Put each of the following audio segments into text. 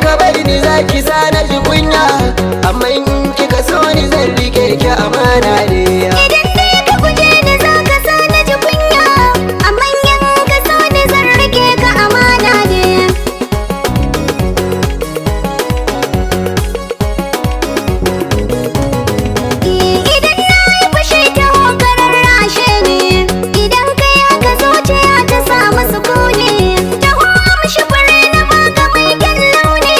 kika bar ni zaki sa na ji kunya, amma in kika so ni zan rike ki amana ne. Idan dai ka guje ni za ka sa na ji kunya, amma in ka so ni zan rike ka amana ne. Idan na yi fushi ta hokarar rashe ne, idan ka yaka zuciya ta samu sukuni. Taho amshi fure na baka mai kyan launi,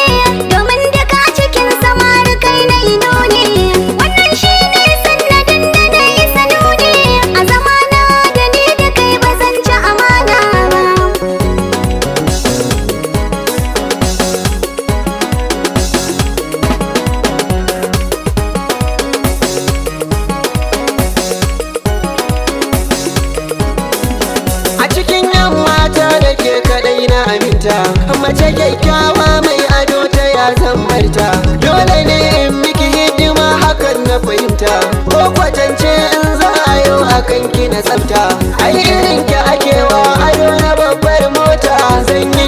domin duka cikin samari kai na yi nuni. Wannan shi ne sannadin da na isa nuni, a zamana da ni da kai ba zan ci amana ba. A cikin yan mata da ke kadai na aminta, mace kyakkyawa mai ado ta ya zan barta. Dole ne in miki hidima, hakan na fahimta, ko kwatance in za a yau akan ki na tsafta. Ai irin ki akewa ado na babbar mota, zan yi